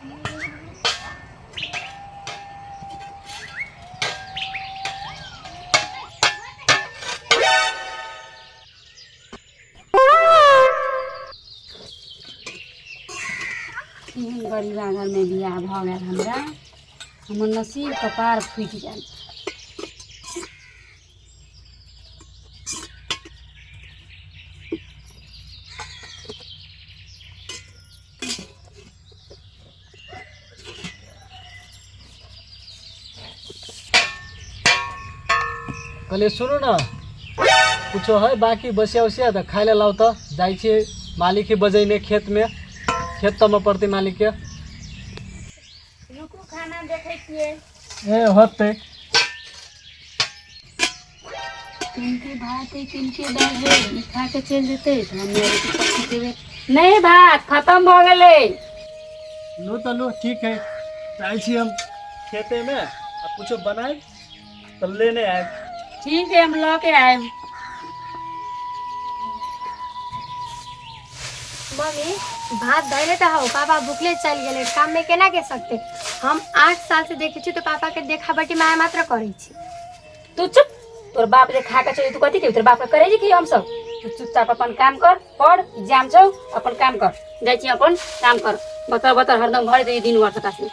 केहन गरीबा घरमे बियाह भऽ गेल हमरा, हमर नसीब कपार फूटि गेल। कहलियै सुनू ने, कुछो है बाकी बसिया उसिया तऽ खाय लए लाउ, तऽ जाइ छियै मालिक ही बजैने खेतमे, खेत तमऽ पड़तै मालिकके। रुकू, खाना देखै छियै। ए होतै। किनके भात है, किनके दालि है, ई खा के चलि जेतै तऽ हमे रोटी सब्जी देबै। नहि, भात खतम भऽ गेलै। लू तऽ लू, ठीक है, जाइ छी हम खेतेमे आ कुछो बनायब तऽ लेने आयब। ठीक है, हम लऽ के आयब। मम्मी, भात धैले तऽ हौ, पापा भुखले चलि गेलै काममे, केना के सकतै? हम 8 साल से देखै छी तऽ पापाके देखाबटी माया मात्र करै छी। तू चुप, तोर बाप जे खा के चलि, तू कथी के तोर बाप के करै छी कि हम सब? तू चुपचाप अपन काम कर, पढ़, एग्जाम छौ, अपन काम कर। जाइ छी, अपन काम कर। बतर बतर हरदम भरि दै दिन भर सकासे।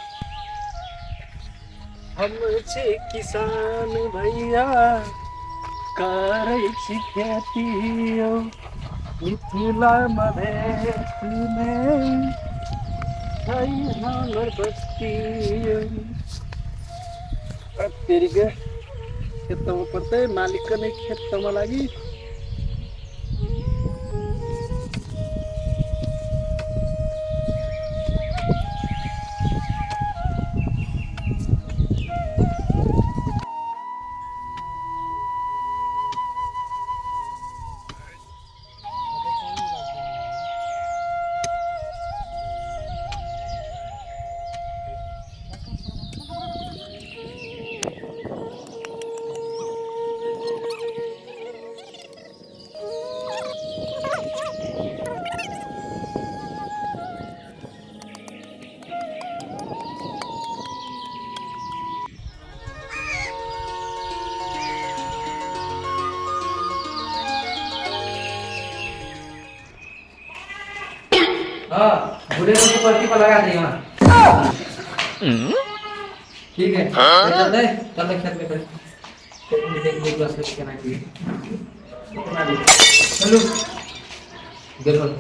हम छी किसान भैया, करै छी खेती यौ, मिथिला मधेशमे छै हमर बस्ती यौ। तेरीके, खेत तमऽ पड़तै मालिकके, नहि खेत तमऽ लागी। हाँ, बूढ़े लोग को पर्ची पर लगा दे। हाँ, ठीक है। चल दे, चल दे खेत में। कर खेत में देख देख बस केना की केना भी। चलू गेलो।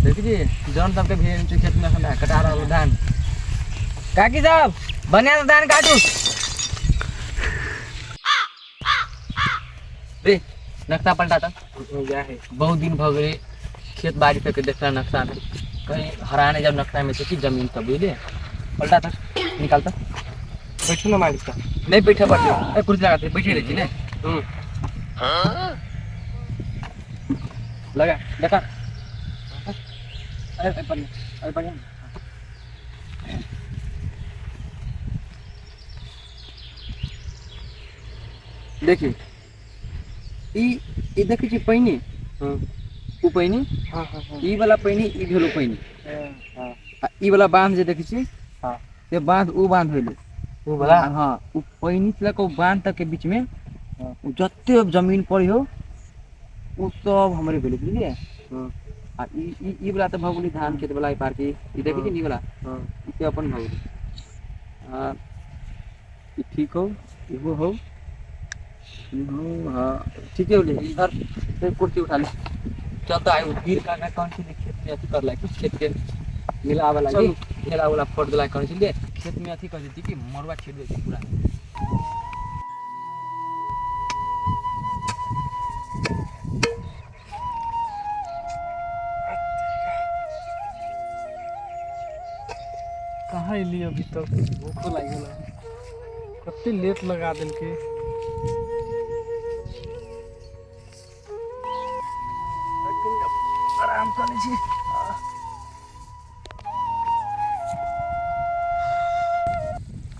देखिए जौन सबके भीड़ छै खेत में, हमरा कटा रहल धान। काकी साहब, बढ़िया से धान काटू रे। नक्शा पलटा तऽ है। बहुत दिन भऽ गेलै खेत बाड़ी सबके देखला नक्शा में, कहीं हरा नहीं जाब नक्शा में से कि जमीन सब, बुझलिए? पलटा तक, निकाल तक। बैठू ना मालिक साहब। नहीं बैठे पड़ते, ए कुर्सी लगाते बैठे रहे छी ने। लगा देखा। अरे अरे बढ़िया, अरे बढ़िया। देखिए, ई ई देखै छी पैनी? उ पैनी। हाँ हाँ हाँ ई वाला पैनी, ई भेलो पैनी। आ ई वाला बांध जे देखै छी, से बांध उ बांध होइले। उ वाला? हाँ, उ पैनी से लऽ कऽ उ बांध तक के बीच में उ जते जमीन पड़ी हो, उ सब हमरे भेलै, बुझलियै? आ ई ई ई वाला तऽ भऽ गेलै धान खेत वाला। ई पार के ई देखै छी ने, ई वाला? ई से अपन भऽ गेलै। आ ई ठीक हो, इहो हो, इहो। हाँ, ठीके होलै। इधर से कुर्सी उठा ले, चल। तऽ आइ गिर का कौन चीज खेत में अथी कर कि खेत के मिलावे लागी ढेला उला फोड़ देला कौन चीज खेत में अथी कर देती कि मरुआ छीट देती पूरा। कहाँ एली अभी तक? भूखो लागि गेल, कते लेट लगा देलकै। जाइ छी।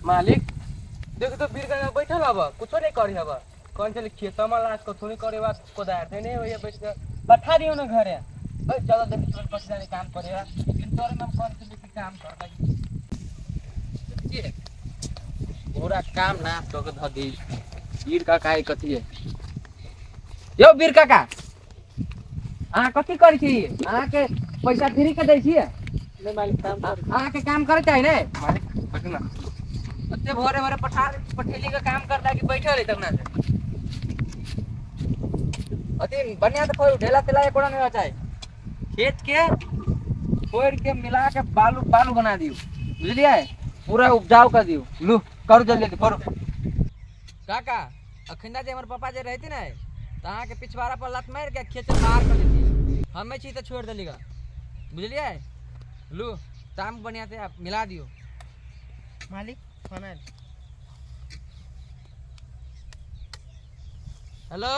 मालिक देखो तो बीर गंगा बैठल हब, कुछो नहीं करी हब। कौन चले खेतमा में लाश कथो नहीं करे बात कोदार थे नहीं भैया बैठ के पठा दियो ना घरे। ए चलो देख तुरंत कथी जाने काम करेगा। लेकिन तोरे में हम कौन चले की काम कर लगी ये पूरा काम ना तो के ध दी। बीर काका है कथी है यो बीर काका, अहाँ कथी करै छी? अहाँ के पैसा फ्री के दै छियै? नहीं मालिक काम कर। अहाँ के काम करे चाही ने मालिक? बैठू ना, ओते भोरे भोरे पठार पठेली के काम कर लागी बैठल है तब ना अथी बढ़िया से फोड़ ढेला तेला एको नहीं चाहे। खेत के फोड़ के मिला के बालू बालू बना दियो, बुझलियै? पूरा उपजाऊ कर दियो। लू करू जल्दी जल्दी करू। काका अखन जे हमर पापा जे रहती ने तऽ अहाँके पिछवाड़ा पर लात मारि के खेत से बाहर कर देती। हमे छी तऽ छोड़ देली गा, बुझलियै? लू ताम बढ़िया से आप मिला दियो। मालिक फोन आयल। हेलो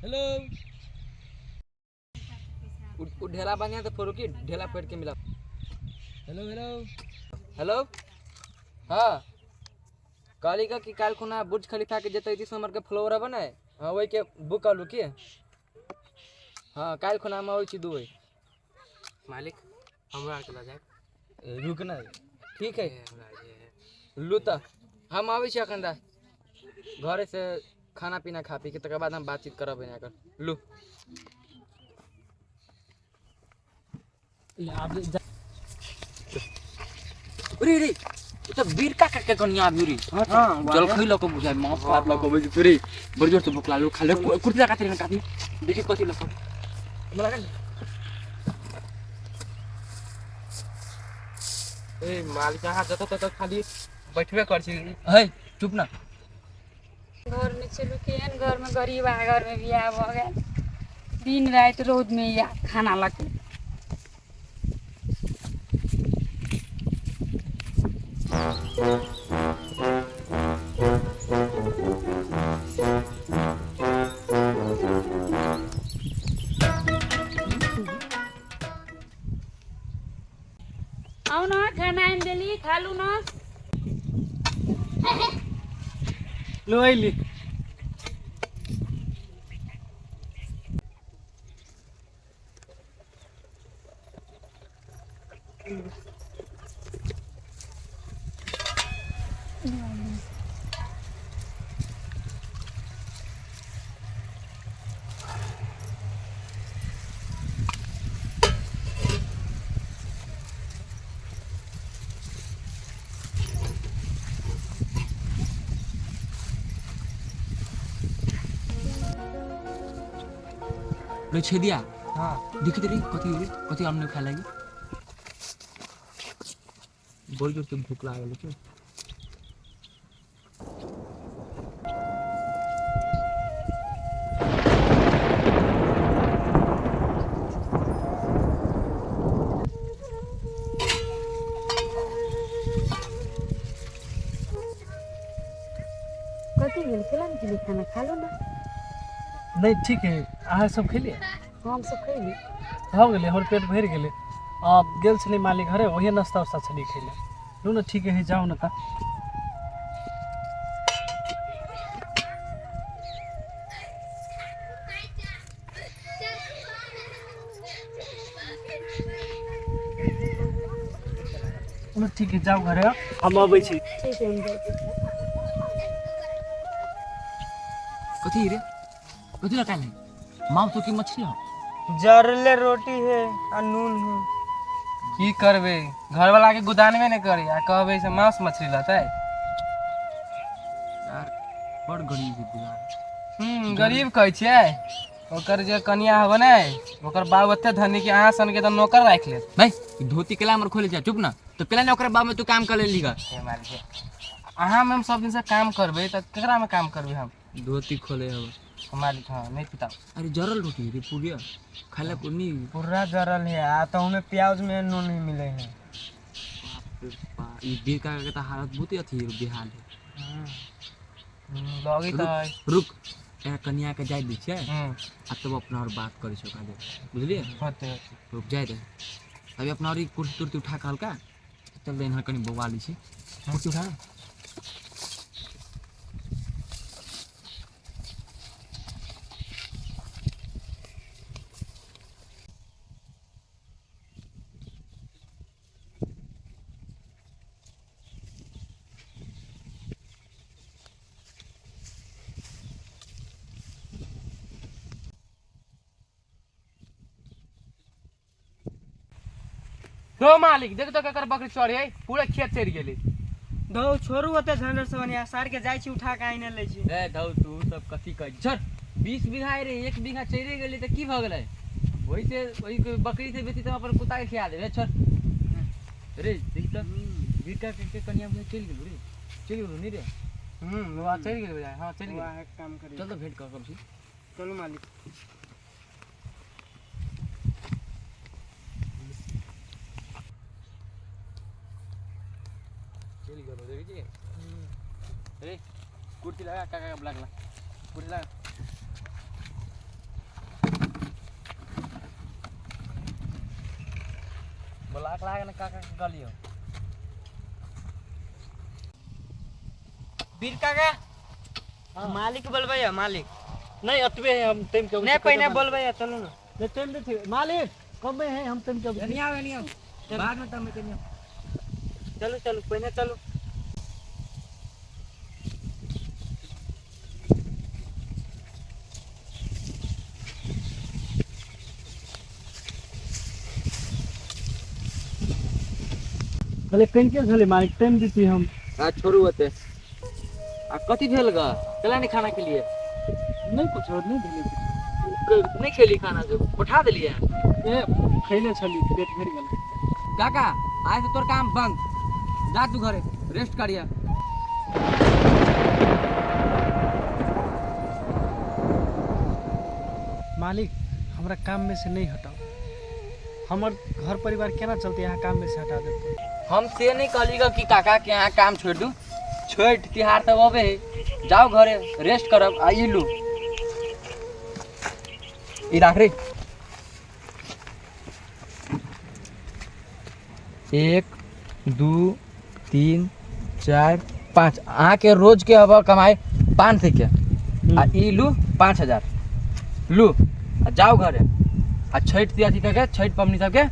हेलो, उ ढेला बढ़िया से फोड़ू की ढेला फोड़ के मिला। हेलो हेलो हेलो, हाँ कहली का कि काल्हि खुना बुर्ज खलीफा के जतै 30 नंबर के फ्लोर हब ने, हाँ वही के बुक कर लू की। हाँ काल्हि खुना हम अबै छी 2 बजे। मालिक हमरा आरके लऽ जायब। रुक ना, ठीक है लू तऽ हम आबै छी अखन दा घरे से खाना पीना खा पी के, तकर बाद हम बातचीत करब यहाँ कर लू। ले, आब जा। अरे रे उ त बीर काका के कनिया आबि रे। जलखै लऽ कऽ बुझाइ मांस भात लऽ कऽ अबै छै रे। बड़ जोर से भूख लागल, खा ले। कुर्ती काटी रे काटी देखी कथी लऽ कऽ हमरा का। ए मालिक अहाँ जतऽ ततऽ खाली बैठबे कर छी। है चुप ना। घर में चलू, केहन घर में गरीब आ घर में बियाह भऽ गेल, दिन राति रौद में या खाना लगे। आउ न खाना आनि देली, खालू न। लो अइली। रे छेदिया, हाँ देखी रे कथी रे कथी अन्न खाए लागि। बड़ जोर से भूख लागल छै। कथी भेल, केला ने खेली खाना? खा लो ना। नहीं ठीक है, अहाँ सब खेलिए? हम सब खैली। भऽ गेलै, हमर पेट भरि गेलै। आब गेल छलै मालिक घरे, वही नाश्ता उस्ता छलै खैले। लू ने ठीक है, जाउ ने तऽ। लू ठीक है, जाउ घरे, हम अबै छी। ठीक है, हम जाइ छी। कथी रे कथी लगा है, मांस की मछली हो? जरले रोटी है आ नून है। की करबै, घरवाला के गुदानबे नहि करी आ कहबै से मांस मछली लतै। यार बड़ गरीब है यार। गरीब कहै छियै, ओकर जे कनिया हब ने ओकर बाप ओते धनी कि अहाँ सन के तऽ नौकर राखि लेत। भाई धोती केला हमर खोले जा, चुप ना तो केला ने ओकरा बाप में तू काम कर लेली गा। हे मालिक, अहाँ में हम सब दिन से काम करबै तऽ केकरा में काम करबै हम? धोती खोले हब। मालिक हाँ नहीं पिताओ। अरे जरल रोटी रे पूरिया खाला को नहीं। पूरा जरल है आ तो हमें प्याज में नून नहीं मिले है। ई बीर काका के त हालत बहुत अथी है, बेहाल है। लगी तऽ रुक एकरा कनिया के जाय दै छियै हूँ आ तब अपना और बात करै छै ओकरा दे, बुझलियै? होते होते। रुक जाय दे अभी, अपना और ई कुर्सी तुर्सी उठा कऽ हल्का चल दे, इन्हर कनि बौआ लै छी। कुर्सी उठा। दो मालिक, देख तो केकर बकरी चढ़े है, पूरा खेत चढ़ गेलै। धौ छोड़ू ओते झंझट सब, यहाँ सार के जाइ छी उठा के आइन लै छी। ए धौ, तू सब कथी कहै छी? छोड़, 20 बीघा रे, 1 बीघा चढ़े गेलै तऽ की भऽ गेलै? ओहिसे ओहि बकरी से बेसी तऽ हम अपन कुत्ता के खिया देबै। छोड़ रे, देख तऽ बीटा के कनिया बुझा चलि गेलौ रे, चलि गेलौ नहीं रे? हूँ, वहाँ चलि गेलै बुझाइ, हाँ चलि गेलै। वहाँ एक काम करी। चल तऽ भेंट कर कब छी। चलू मालिक। चलि गेलौ, देखै छी रे। कुर्सी लगा काका के, ब्लैक ला कुर्सी लगा। ब्लैक लाग ना काका के गलियो। बीर काका, मालिक बोलबै है मालिक। नहीं, अतबे है, हम टाइम के। नहीं, पहिने बोलबै है, चलू ना। नहीं, टाइम दे मालिक, कमे है, हम टाइम के। एनी आओ, एनी आओ, बाद में तब में। चलू चलू, पहिने चलू। कहले कहीं के छलै मालिक, टाइम देती हम। आ छोड़ू ओते, आ कथी भेल ग? चला नहीं खाना के लिए? नहीं, कुछ और नहीं भेलै कुछ। नहीं खेली खाना जो पठा देलिए? ए, खैले छली, पेट भरि गेल। काका, आज से तोर काम बंद, जा तू घरे रेस्ट करिया। मालिक, हमरा काम में से नहीं हटाओ, हमर घर परिवार केना चलते? यहाँ काम में से हटा देते। हम से नहीं कहली ग कि काका के यहाँ काम छोड़ दू। छठ तिहार सब अबे है, जाओ घरे रेस्ट करब। आ ई लू, ई राख रे, 1, 2, 3, 4, 5, अहाँके रोज के अब कमाई 500 के। आ ई लू 5000 लू, आ जाओ घरे, आ छठि अथी तक छठि पबनी सबके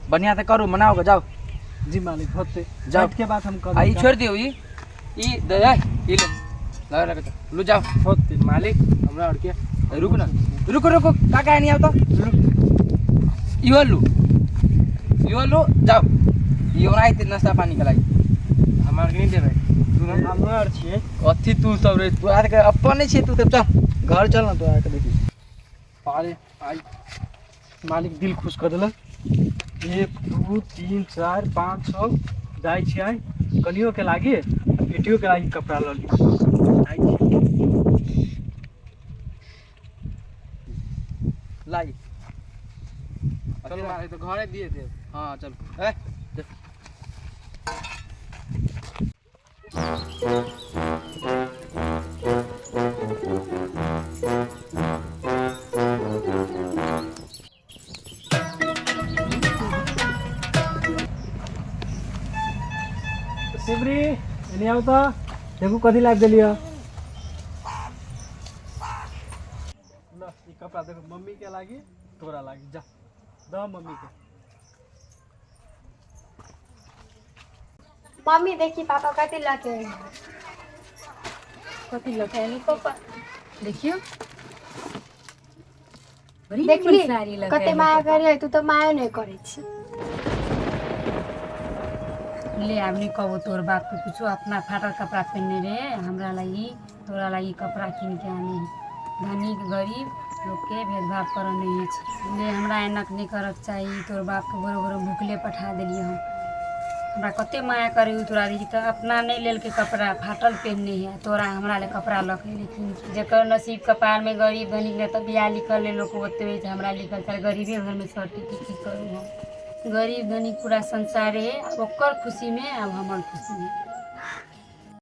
बढ़िया से करू, मनाओ गे, जाओ। जी मालिक, होते। जाओ। छठ के बाद हम कर। आ ई छोड़ दियौ, ई ई दे, ई ले लगा लगा, लू जाओ। होते। मालिक, हमरा और के रुक ना, रुको रुको काका, नहीं आवतो। इहो लू, इहो लू, जाओ, ई ओनाहिते नाश्ता पानी के लागि। हमरा के नहीं देबै? हमरो आर छियै। कथी तू सब रे? तू आके अपन नहीं छियै तू सब, चल घर चल ना, तू आके देखी। अरे आई मालिक दिल खुश कर देलक। 1, 2, 3, 4, 5, 6 जाइ छियै, कनियोके लागि आ बेटियोके लागि कपड़ा लऽ ली, जाइ छी। लाई। चलो मालिक, तो घरे दिए देब। हाँ, चल ए चल। सिमरी, एने आउ तऽ, देखू कथी लाबि देलियै। ल, ई कपड़ा देखो, मम्मी के लागी, तोरा लागी। जा दह मम्मी के। मम्मी, देखी पापा कथी लऽ के अयलै। कथी लऽ के एलौ पापा? देखियौ, बड़ी देखली निमन साड़ी लऽ के कते एलौ माया पापा। करे, तू तऽ मायो नहि करै छी। ले, आब नहीं कहबो तोर बाप के कुछो। अपना फाटल कपड़ा पहनने रहे, हमरा लागी तोरा लागी कपड़ा कीन के आने है। धनिक गरीब लोकके भेदभाव करऽ नहीं अछि। ले, हमरा एनक नहीं करक चाही। तोर बापके बरो बरो भुखले पठा देलियै हम। हमरा कते माया करे उ तोरा दीदी, तऽ अपना नहीं लेलकै कपड़ा, फाटल पहनने है, तोरा हमरा ले कपड़ा लऽ के एलै कीन के। जकर नसीब कपारमे गरीब धनिक ने तऽ बियाह लिखल है लोक ओतबे छै, हमरा लिखल छल गरीबे घरमे सटी के की करू हम? गरीब धनिक पूरा संसार है। आब ओकर खुशीमे आब हमर खुशी है।